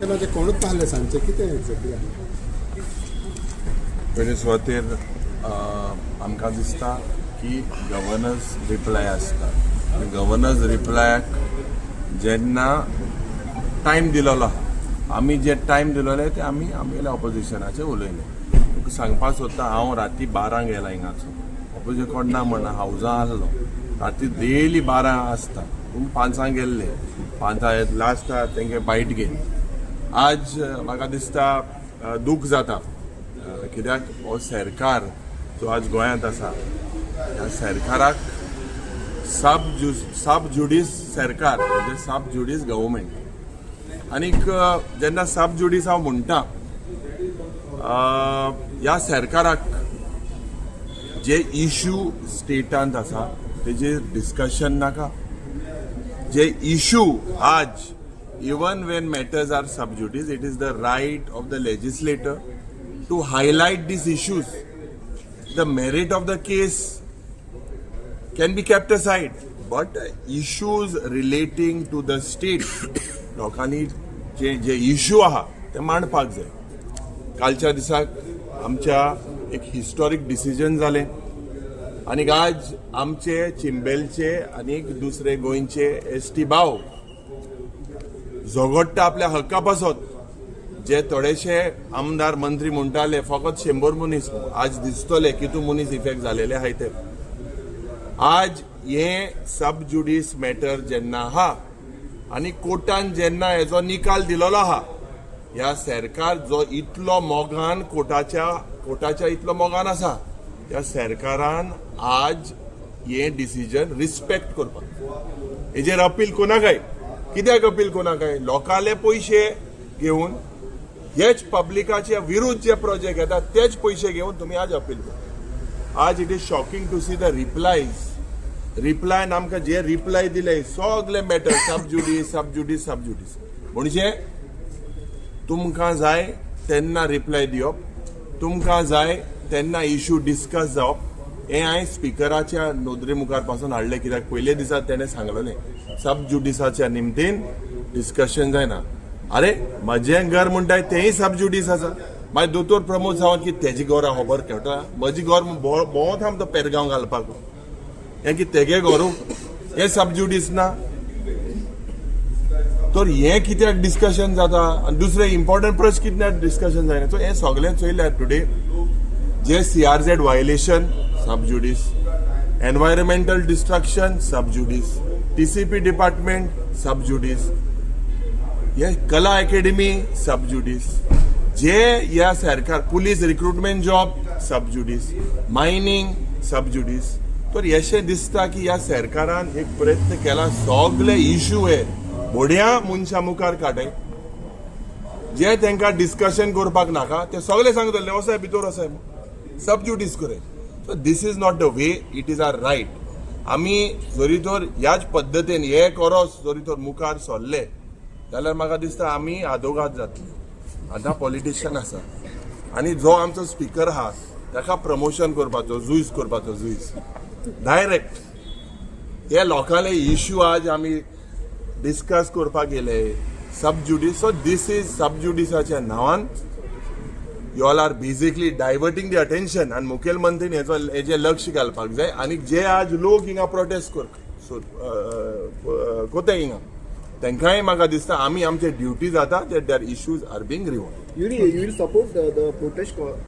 तेन्ना ते कोणूच नासले सांजचे, कितें एक्झॅक्टली? पयले सुवातेर आमकां दिसता की गव्हर्नर्स रिप्लाय आसता आनी गव्हर्नर्स रिप्लायाक जेन्ना टायम दिलेलो आहा, आमी जे टायम दिलेले ते आमी आमगेल्या ऑपोजिशनाचे उलयले. तुका सांगपाक सोदता, हांव राती 12ंक गेला हिंगाचो. ऑपोजिशन कोण ना म्हणना, हावजा आहलो राती डेली 12 आसता पूण 5ांक गेल्ले, 5 लास्ट तेंगे बायट घेन. आज म्हाका दिसता दूख जाता, कित्याक हो सरकार जो आज गोंयांत आसा, ह्या सरकाराक सब ज्युडीस सरकार, म्हणजे सब ज्युडीस गव्हर्मेंट. आनीक जेन्ना सब ज्युडीस हांव म्हणटा, ह्या सरकाराक जे इशू स्टेटांत आसा तेजेर डिस्कशन नाका. जे इशू आज, even when matters are sub judice, it is the right of the legislator to highlight these issues. The merit of the case can be kept aside, but issues relating to the state, लोकांनी जे जे issue आहा ते मांडपाक जाय. कालच्या दिसाक आमच्या एक historic decision जालें आनी आज आमचे चिंबेलचे आनी दुसरे गोंयचे एसटी भाव झगडटा आपल्या हक्का पासत. जे थोडेशे आमदार मंत्री म्हणटाले फकत 100 मनीस, आज दिसतले कितू मनीस इफेक्ट जालेले आहाय ते. आज हे सब ज्युडीस मॅटर जेन्ना आहा आनी कोर्टान जेन्ना हेजो निकाल दिलेलो आहा, ह्या सरकार जो इतलो मोगान कोर्टाच्या इतलो मोगान आसा, त्या सरकारान आज हे डिसिजन रिस्पेक्ट करपाक. हेजेर अपील कोणाकाय कित्याक अपील कोणाकाय? लोकांले पयशे घेवन हेच पब्लिकाच्या विरुद्ध जे प्रोजेक्ट येतात तेच पयशे घेवन तुमी आज अपील करता. आज it is shocking to see the replies. रिप्लायन आमकां जे रिप्लाय दिले, सगले matter sub judice, sub judice, sub judice. म्हणजे तुमकां जाय तेन्ना रिप्लाय दिवप, तुमकां जाय तेन्ना इशू डिस्कस जावप. हें हांवें स्पिकराच्या नदरे मुखार पासून हाडलें, कित्याक पयले दिसा तेणें सांगलेलें सब ज्युडिसाच्या निमतीन डिस्कशन जायना. अरे, म्हजें घर म्हणटाय तेंय सब ज्युडीस आसा. मागीर दोतोर प्रमोद सावंत की तेजी घर खबर खेळटा, म्हजी घर भोंवत आहा तो पेरगांव घालपाक, हें की तेगे घरू हें सब ज्युडीस ना तर हें कित्याक डिस्कशन जाता आनी दुसरें इम्पॉर्टंट प्रश्न कित्याक डिस्कशन जायना? सो हें सगळें चोयल्यार टुडे जे CRZ violation sub judice, environmental destruction sub judice, TCP department sub judice, हे कला अकॅडमी सब ज्युडीस, जे ह्या सरकार police recruitment job sub judice, mining sub judice. तर अशें दिसता की ह्या सरकारान एक प्रयत्न केला सगळे इशू हे बोड्या मनशां मुखार काडय, जे तांकां डिस्कशन करपाक नाका ते सगळे सांगतले वसाय भितर, वसाय सब ज्युडीस करे. So this is not the way. It is our right. आमी जरी तर ह्याच पद्दतीन हे कोरोस जरी तर मुखार सरले जाल्यार म्हाका दिसता आमी आदोगाद जातले. आतां पॉलिटिशियन आसा आनी जो आमचो स्पिकर आहा ताका प्रमोशन करपाचो, जुईस करपाचो, जुईस डायरेक्ट. हे लोकांले इशू आज आमी डिस्कस करपाक गेले सब ज्युडीस. सो this is सब ज्युडिसाच्या नांवान you all are basically diverting the attention आनी मुखेलमंत्रीन हेजो हेजें लक्ष घालपाक जाय. आनी जे आज लोक हिंगा प्रोटेस्ट कर सो कोताय हिंगा, तांकांय म्हाका दिसता आमी आमचे ड्युटी जाता that their issues are being revolved. Yuri, you will support the protest?